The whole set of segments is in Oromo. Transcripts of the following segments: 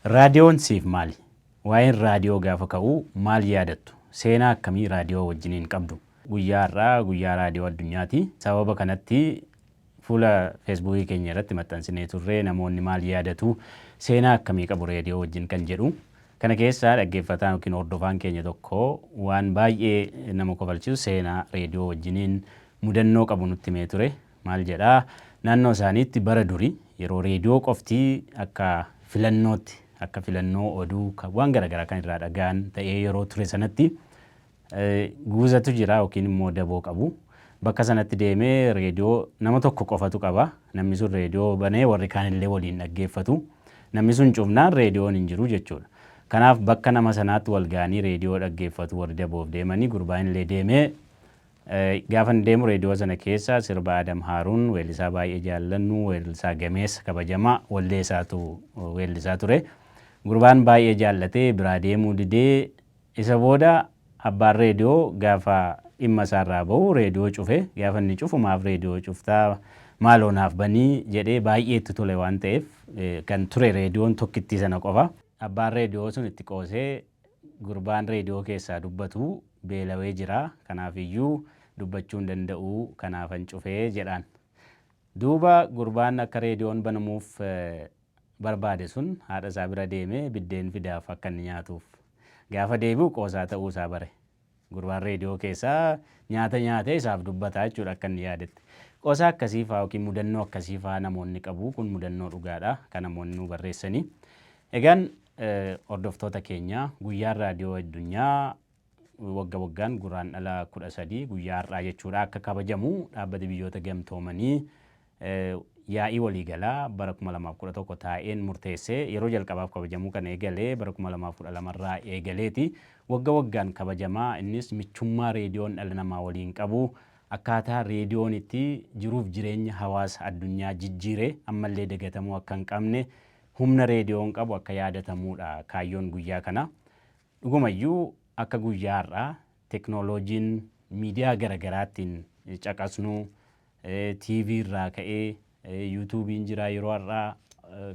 Raadiyoon siif maali? Waa'een raadiyoo gaafa ka'u maal yaadattu? Seenaa akkamii raadiyoo wajjiniin qabdu? Guyyaa har'aa guyyaa raadiyoo addunyaati. Sababa kanatti fuula Feesbuukii keenya irratti maxxansinee turre namoonni maal yaadatu? Seenaa akkamii qabu reediyoo wajjin kan jedhu. Kana keessaa dhaggeeffataan yookiin hordofaan keenya tokko waan baay'ee nama kofalchiisu seenaa reediyoo wajjiniin mudannoo qabu nutti himee ture. Maal jedhaa? Naannoo isaaniitti bara duri yeroo reediyoo qofti akka filannootti akka filannoo oduu waan garaagaraa kan irraa dhaga'an ta'ee yeroo ture sanatti guuzatu jira yookiin immoo daboo qabu. Bakka sanatti deemee reediyoo nama tokko qofatu qaba. Namni sun reediyoo banee warri kaanillee waliin dhaggeeffatu. Namni sun cufnaan reediyoon hin jiru jechuudha. Kanaaf bakka nama sanaatti wal ga'anii reediyoo dhaggeeffatu warri daboof deemanii gurbaan illee deemee gaafa inni deemu reediyoo sana keessa sirba Adam Haaruun weellisaa baay'ee jaallannu weellisaa gameessa kabajamaa wallee isaatu weellisaa ture. Gurbaan baay'ee jaallatee biraa deemuu didee isa booda abbaan reediyoo gaafa dhimma isaarraa bahu reediyoo cufe. Gaafa inni cufu maaf reediyoo cuftaa maaloo naaf banii jedhee baay'ee itti tole waan ta'eef kan ture reediyoon tokkittii sana qofa. Abbaan reediyoo sun itti qoosee gurbaan reediyoo keessaa dubbatu beelawee jira kanaaf iyyuu dubbachuu hin danda'u kanaafan cufee jedhaan. Duuba gurbaan akka reediyoon banamuuf barbaade sun haadha isaa bira deemee biddeen fidaaf akka inni nyaatuuf. Gaafa deebi'u qoosaa ta'uu isaa bare. Gurbaan reediyoo keessaa nyaata nyaatee isaaf dubbataa jechuudha akka inni yaadetti. Qoosaa akkasii fa'aa yookiin mudannoo akkasii fa'aa namoonni qabu kun mudannoo dhugaadha kan namoonni nu barreessanii. Egaan hordoftoota keenya guyyaan raadiyoo addunyaa wagga waggaan Guraandhala 13 guyyaa har'aa jechuudha akka kabajamu dhaabbati biyyoota gamtoomanii yaa'ii waliigalaa bara 2011 taa'een murteessee yeroo jalqabaaf kabajamuu kan eegale bara 2012 irraa eegaleeti. Wagga waggaan kabajamaa innis michummaa reediyoon dhala namaa waliin qabu akkaataa reediyoon itti jiruuf jireenya hawaasa addunyaa jijjiire ammallee dagatamuu akka hin qabne humna reediyoon qabu akka yaadatamuudha kaayyoon guyyaa kana. Dhugumayyuu akka guyyaa har'aa teknooloojiin miidiyaa garagaraattiin caqasnu TV irraa ka'ee yuutuubiin jira yeroo har'aa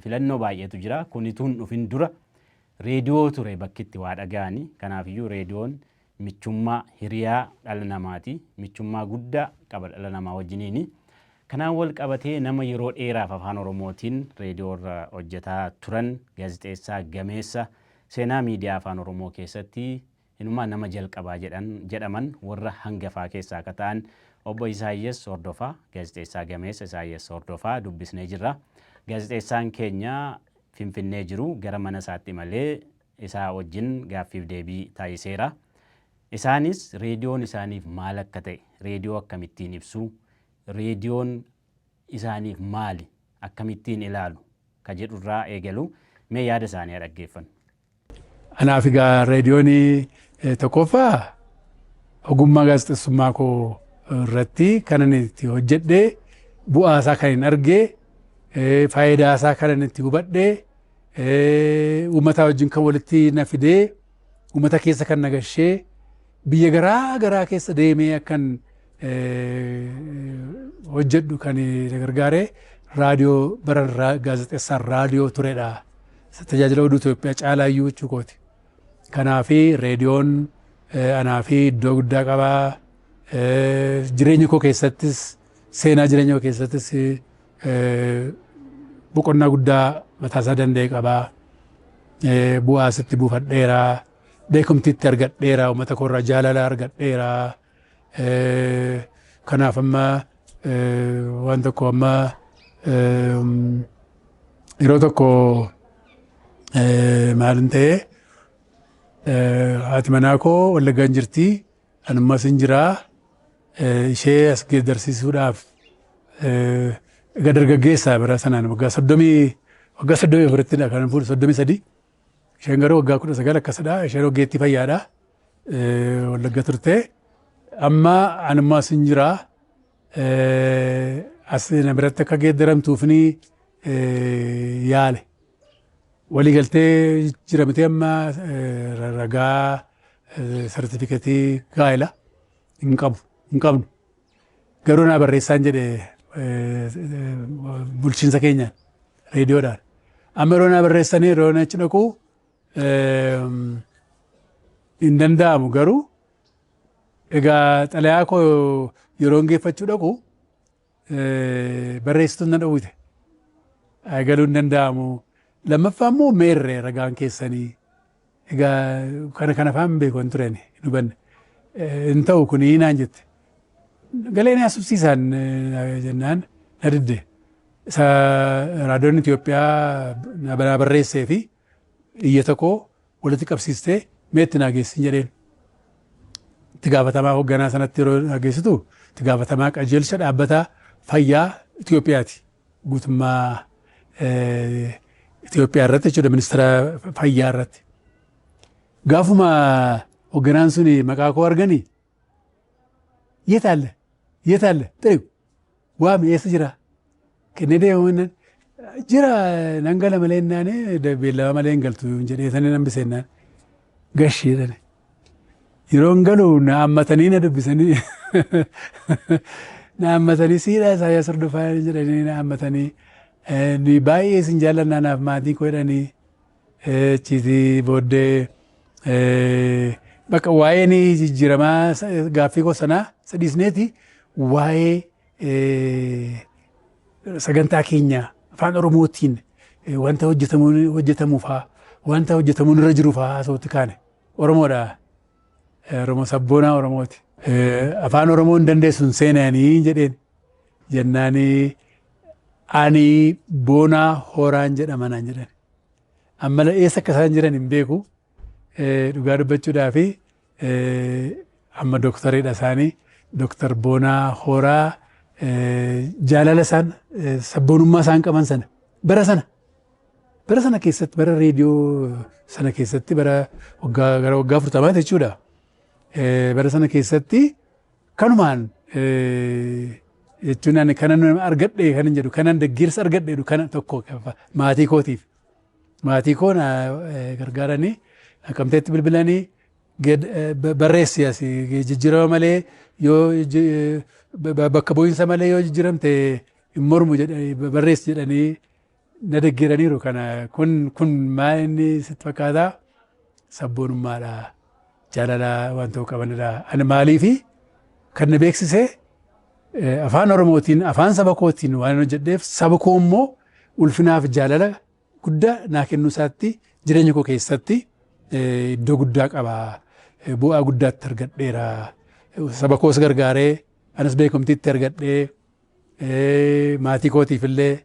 filannoo baay'eetu jira. Kun utuu hin dhufin dura reediyoo ture bakki itti waa dhaga'ani. Kanaafiyyuu reediyoon michummaa hiriyaa dhala namaati. Michummaa guddaa qaba dhala namaa wajjiniini. Kanaan wal qabatee nama yeroo dheeraaf afaan Oromootiin reediyoo irra hojjetaa turan gaazexeessaa gameessa seenaa miidiyaa afaan Oromoo keessatti inumaa nama jalqabaa jedhan jedhaman warra hangafaa keessaa akka ta'an obbo Isaayyas Hordofaa gaazexeessaa gameessa Isaayyas Hordofaa dubbisnee jirra. Gaazexeessaan keenya Finfinnee jiru gara mana isaatti imalee isaa wajjin gaaffiif deebii taasiseera. Isaanis reediyoon isaaniif maal akka ta'e, reediyoo akkamittiin ibsu, reediyoon isaaniif maali, akkamittiin ilaalu ka jedhurraa eegalu mee yaada isaanii haa dhaggeeffannu. Anaaf egaa reediyoon tokkoffaa ogummaa gaazexeessummaa koo irratti kan inni itti hojjedhee bu'aa isaa kan hin argee faayidaa isaa kan inni itti hubadhee uummata wajjin kan walitti na fidee uummata keessa kan na gashee biyya garaa garaa keessa deemee akkan hojjedhu kan na gargaare raadiyoo bara gaazexeessaan raadiyoo turedha. Tajaajila oduu Itoophiyaa caalaayyuu jechuu kooti. Kanaafi reediyoon anaafi iddoo guddaa qabaa. Jireenya koo keessattis seenaa jireenya koo keessattis boqonnaa guddaa mataasaa danda'e qabaa. Bu'aa asitti buufadheera. Beekumtiitti argadheera. Uummata koorraa jaalala argadheera. Kanaaf amma waan tokko amma yeroo tokko maalin ta'e haati manaa koo Wallaggaan jirti. Anummas hin jiraa. Ishee as geeddarsiisuudhaaf egaa dargaggeessa bara sanaan waggaa 30 waggaa 34ttidha kan fuudhe 33. Isheen garuu waggaa 19 akkasidha. Isheen ogeettii fayyaadha. Wallagga turte. Amma anummaa as hin jiraa. As na biratti akka geeddaramtuufni yaale. Waliigaltee jira miti amma ragaa sartifikeetii gaa'ela hin qabu hin qabnu. Garuu naa barreessaan jedhe bulchiinsa keenyaan reediyoodhaan. Amma yeroo naa barreessanii yeroo achi dhaqu hin danda'amu garuu egaa xalayaa koo yeroon geeffachuu dhaqu barreessituun na dhowwite. Galuu hin danda'amu. Lammaffaa immoo meerre ragaan keessanii. Egaa kana kana afaan beeku hin tureen hin hubanne. Hin ta'u kuni naan jette. Galee na haasofsiisaan jennaan na didde. Isa raadiyoon Itoophiyaa na barreessee fi iyyata koo walitti qabsiistee meetti naa geessin jedheen. Itti gaafatamaa hoogganaa sanatti yeroo naa geessitu itti gaafatamaa qajeelcha dhaabbata fayyaa Itoophiyaati. Guutummaa Itoophiyaa irratti jechuudha, ministeera fayyaa irratti. Gaafuma hoogganaan suni maqaa koo arganii, "የት አለ? የት አለ? ጥሪው waami, eessa jira?" Kennee deemu jira, nan gala malee naane beellama malee hin galtu jedhee sanii nan biseennaan gashii jedhani. Yeroon galu na hammatanii na dubbisanii, na hammatanii, "Siidhaa Isaayyaas Hordofaa?" jedhanii na hammatanii, "Nuyi baay'ee isin jaallannaa naaf maatii koo" jedhanii. Achiitii booddee bakka waa'een jijjiiramaa gaaffii koo sanaa sadhiisneeti waa'ee sagantaa keenya afaan Oromootiin wanta hojjetamuufaa, wanta hojjetamuun irra jiruufaa haasa'utti kaane. Oromoodha. Oromoo sabboonaa Oromooti. "Afaan Oromoo hin dandeessu, hin seenanii" jedheen. Jennaanii, "Ani Boonaa Horaan jedhama" naan jedhan. Amma eessa akka isaan jiran hin beeku. Dhugaa dubbachuudhaa fi amma dooktaridha isaanii. Dooktar Boonaa Horaa jaalala isaan sabboonummaa isaan qaban sana bara sana keessatti, bara reediyoo sana keessatti, bara waggaa gara waggaa 40 jechuudha. Bara sana keessatti kanumaan jechuun ani kanan argadhe kanan jedhu, kanan deeggarsa argadhe jedhu kana tokko maatii kootiif. Maatii koo na gargaaranii Naqamteetti bilbilanii, barreessi asii jijjiirama malee, yoo bakka bu'iinsa malee yoo jijjiiramte hin mormu jedhanii barreessi jedhanii na deeggaraniiru. Kana kun maal inni sitti fakkaataa? Sabboonummaadha. Jaalala waan ta'uu qabanidha. Ani maaliifi kan na beeksisee afaan Oromootiin, afaan saba kootiin waan hojjedheef, saba koo immoo ulfinaaf jaalala guddaa naa kennuu isaatti jireenya koo keessatti iddoo guddaa qaba. Bu'aa guddaatti argadheera. Saba koos gargaaree, anas beekamtiitti argadhee, maatii kootiif illee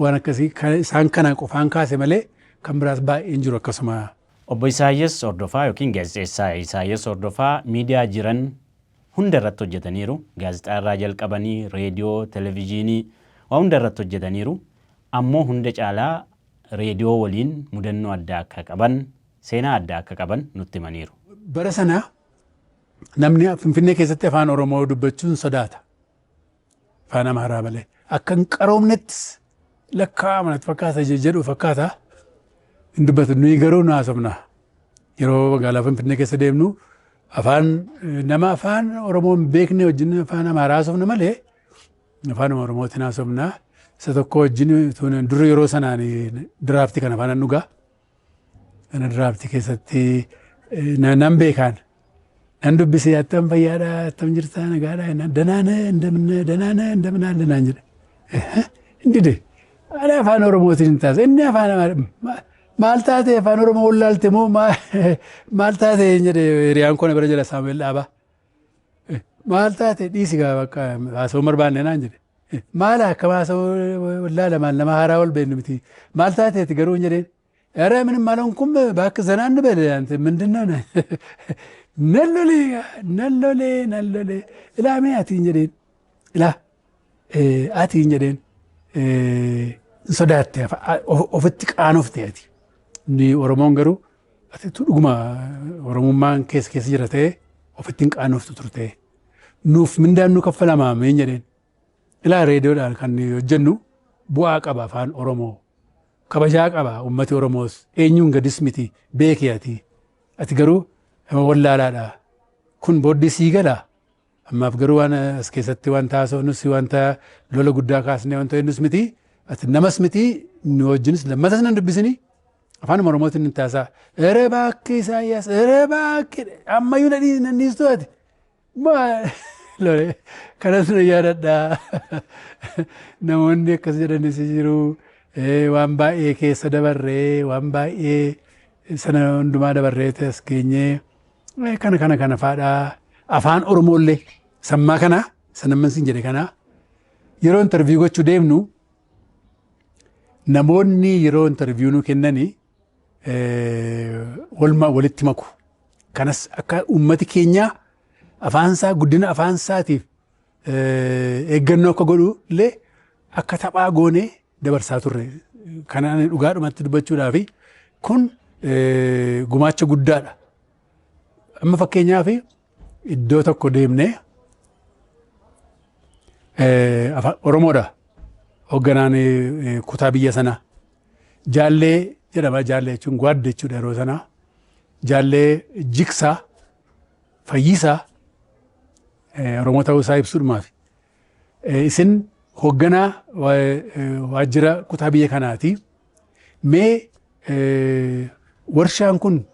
waan akkasii isaan kana qofaan kaase malee kan biraas baay'een jiru akkasuma. Obbo Isaayyaas Hordofaa yookiin gaazexeessaa Isaayyaas Hordofaa miidiyaa jiran hunda irratti hojjetaniiru. Gaazexaa irraa jalqabanii reediyoo, televezyiinii, waa hunda irratti hojjetaniiru. Ammoo hunda caalaa reediyoo waliin mudannoo addaa akka qaban, seenaa addaa akka qaban nutti himaniiru. Bara sana namni Finfinnee keessatti afaan Oromoo dubbachuun sodaata. Afaan Amaaraa malee. Akka hin qaroomnettis lakkaa'ama natti fakkaata, jedhu fakkaata. Hin dubbatu. Nuyi garuu nu haasofna. Yeroo magaalaa Finfinnee keessa deemnu afaan nama afaan Oromoo hin beekne wajjin afaan Amaaraa haasofna malee afaan Oromootiin haasofna. Isa tokko wajjin dura yeroo sanaan diraaftii kana afaan dhugaa. Kana diraaftii keessatti nan beekaan. Nan dubbisee, "Attam fayyaadhaa, attam jirtaa, nagaadhaa?" "ደህና ነህ? እንደምን ደህና ነህ? እንደምን አለህ?" naan jedhe. Hin dide. Ani afaan Oromootiin hin taasise. Inni afaan "Maal taate, afaan Oromoo wallaalte moo maal taate?" jedhe. Hiriyaan koo na bira jira, Saamu'eel Dhaabaa. "Maal taate? Dhiisi gaa, bakka haasa'uu barbaanne" naan jedhe. "Maal akkam haasa'uu wallaala? Maal, nama haaraa wal beeknu miti. Maal taateeti garuu?" jedheen. "ኧረ ምንም አልሆንኩም እባክህ ዘና እንበል፣ አንተ ምንድን ነው?" Nan lolee nan lolee nan lolee. "Ilaa mee atiin" jedheen. "Ilaa atiin" jedheen. "Sodaatte, ofitti qaanofte ati. Inni Oromoon garuu ati dhuguma Oromummaan keessa keessa jira ta'ee ofitti hin qaanoftu turte. Nuuf mindaan nu kaffalamaa meen" jedheen. "Ilaa, reediyoodhaan kan hojjennu bu'aa qaba, afaan Oromoo. Kabajaa qaba uummati Oromoos, eenyuun gadis miti, beeki ati. Ati garuu nama wallaalaadha. Kun booddee sii gala. Ammaaf garuu waan as keessatti wanta haasofnus, wanta lola guddaa kaasnee wanta jennus miti. Ati namas miti, nu wajjinis lammatas nan dubbisini, afaan Oromootiin ni taasaa. Ere baakki Isaayyaas, ere baakki ammayyuu na dhiistu ati. Lole kanas na yaadadha. Namoonni akkas jedhanis jiru. Waan baay'ee keessa dabarree, waan baay'ee sana hundumaa dabarree as geenyee kana kana kana faadha. Afaan Oromoollee sammaa kana sanamman siin jedhe kana yeroo interview gochuu deemnu, namoonni yeroo interview nu kennani walma walitti maku. Kanas akka uummati keenya afaansaa, guddina afaansaatiif eeggannoo akka godhu illee akka taphaa goonee dabarsaa turre. Kana ani dhugaadhumatti dubbachuudhaaf kun gumaacha guddaadha. Amma fakkeenyaaf iddoo tokko deemnee, Oromoodha hoogganaan kutaa biyya sanaa. Jaallee jedhama, jaallee jechuun gwaadde jechuudha yeroo sanaa. Jaallee Jigsaa Fayyisaa, Oromoo ta'uu isaa ibsuudhumaaf. Isin hoogganaa waajjira kutaa biyya kanaati. Mee warshaan kun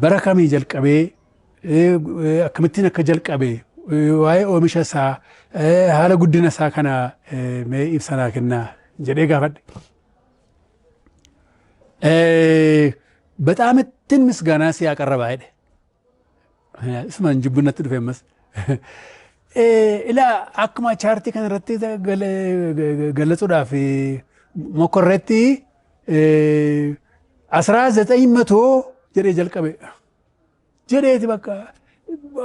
bara kamii jalqabee, akkamittiin akka jalqabe, waa'ee oomisha isaa, haala guddina isaa kana mee ibsanaa kennaa jedhee gaafadhe. በጣም እትን ምስጋና ሲያቀረባ jedhe. Isumaan jibbunatti dhufe ammas. Ilaa, akkuma chaartii kana irratti galatsuudhaaf mokorreetti 1900 jedhee jalqabe. Jedheeti bakka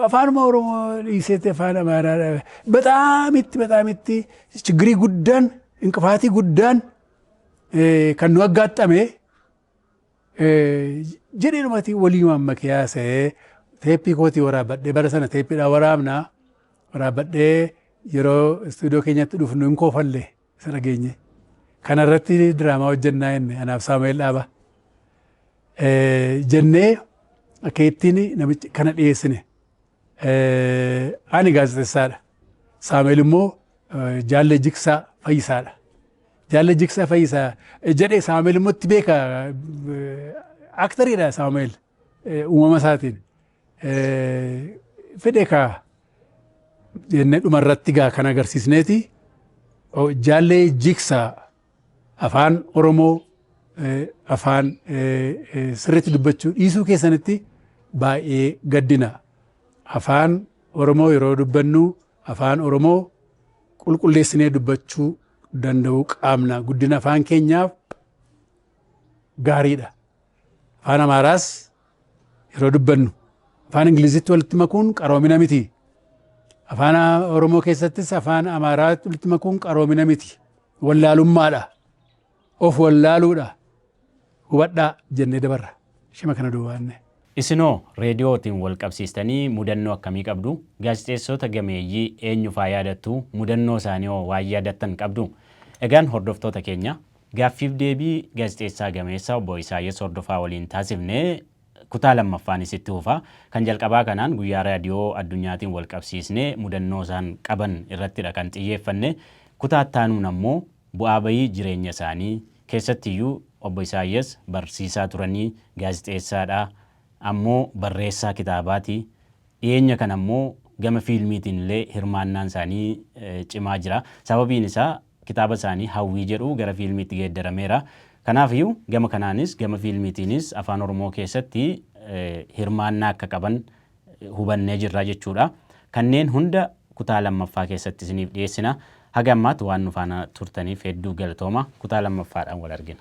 afaanuma Oromoo dhiiseetti afaan Amaaraa በጣም itti በጣም itti ችግrii guddaan, inqifaatii guddaan kan nu aggaxxame jedheedhumati walii makee haasa'ee, teeppii kootii waraabbadhee, bara sana teeppiidhaan waraabnaa, waraabbadhee yeroo istuudiyoo keenyatti dhufnu hin koofalle isa dhageenye. Kanarratti diraamaa hojjennaa jenne, anaaf Saamu'eel Dhaaba. Jennee akka ittiin namichi kana dhiyeessine. Ani gaazexeessaadha. Saamu'eel immoo Jaallee Jigsaa Fayyisaadha. Jaallee Jigsaa Fayyisaa jedhee, Saamu'eel immoo itti beeka, aktariidha Saamu'eel uumama isaatiin. Fedhe kaa jennee dhumarratti gaa kan agarsiisneeti, Jaallee Jigsaa afaan Oromoo afaan sirriitti dubbachuu dhiisuu keessanitti baay'ee gaddina. Afaan Oromoo yeroo dubbannu afaan Oromoo qulqulleessinee dubbachuu danda'uu qabna. Guddina afaan keenyaaf gaariidha. Afaan Amaaraas yeroo dubbannu afaan Ingilizitti walitti makuun qaroomina miti. Afaan Oromoo keessattis afaan Amaaraatti walitti makuun qaroomina miti. Wallaalummaadha. Of wallaaluudha. Hubadhaa jennee dabarra. Shima kana duwwaanne. Isinoo reediyootiin wal qabsiistanii mudannoo akkamii qabdu? Gaazexeessota gameeyyii eenyu faa yaadattu? Mudannoo isaanii hoo waan yaadattan qabdu? Egaan hordoftoota keenya, gaaffiif deebii gaazexeessaa gameessa obbo Isaayyaas Hordofaa waliin taasifne kutaa lammaffaanis itti fufa. Kan jalqabaa kanaan guyyaa raadiyoo addunyaatiin wal qabsiisnee mudannoo isaan qaban irrattidha kan xiyyeeffanne. Kutaa ittaanuun ammoo bu'aa bayii jireenya isaanii keessattiyyuu, obbo Isaayyaas barsiisaa turanii, gaazexeessaadha, ammoo barreessaa kitaabaati. Dhiyeenya kana ammoo gama fiilmiitiin illee hirmaannaan isaanii cimaa jira. Sababiin isaa kitaaba isaanii Hawwii jedhu gara fiilmiitti geeddarameera. Kanaafiyyuu gama kanaanis gama fiilmiitiinis afaan Oromoo keessatti hirmaannaa akka qaban hubannee jirra jechuudha. Kanneen hunda kutaa lammaffaa keessatti isiniif dhiyeessina. Haga ammaatti waan nu faana turtaniif hedduu galatooma. Kutaa lammaffaadhaan wal argina.